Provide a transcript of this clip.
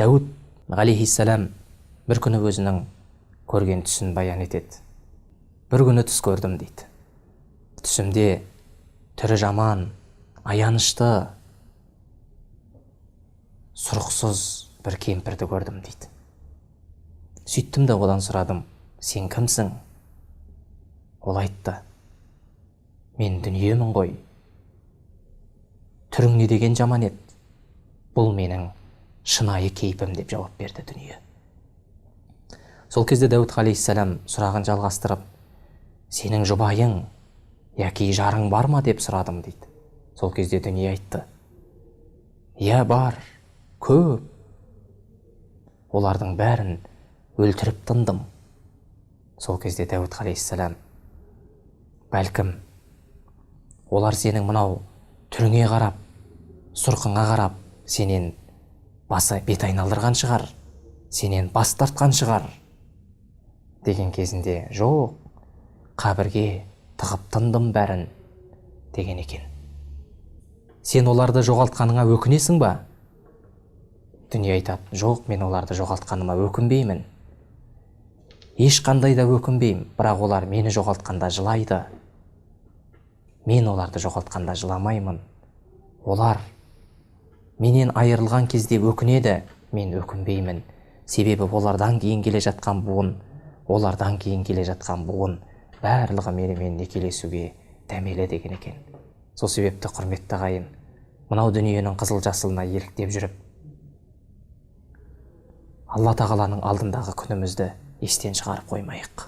Дәуіт ғалейхиссалам бір күні өзінің көрген түсін баян етеді. Бір күні түс көрдім дейді. Түсімде түрі жаман, аянышты, сұрықсыз бір кемпірді көрдім дейді. Сөйттім де одан сұрадым, сен кімсің? Ол айтты, мен дүниемін ғой. Түрің не деген жаман еді? Бұл менің шынайы кейпім деп жауап берді дүние. Сол кезде Дәуіт ғалейхиссалам сұрағын жалғастырып, сенің жұбайың яки жарың бар ма деп сұрадым дейді. Сол кезде дүние айтты, иә бар, көп. Олардың бәрін өлтіріп тындым. Сол кезде Дәуіт ғалейхиссалам, бәлкім олар сенің мынау түріңе қарап, сұрқыңа қарап, сенен басы бет айналдырған шығар, сенен бас тартқан шығар деген кезінде, жоқ, қабірге тығып тындым бәрін деген екен. Сен оларды жоғалтқаныңа өкінесің ба? Дүние айтады, жоқ, мен оларды жоғалтқаныма өкінбеймін. Ешқандай да өкінбеймін, бірақ олар мені жоғалтқанда жылайды. Мен оларды жоғалтқанда жыламаймын. Олар менен айырылған кезде өкінеді, мен өкінбеймін. Себебі олардан кейін келе жатқан буын, олардан кейін келе жатқан буын барлығы менімен некелесуге дәмелі деген екен. Сол себепті құрметті ағайын, мынау дүниенің қызыл жасылына еліктеп жүріп, Алла тағаланың алдындағы күнімізді естен шығарып қоймайық.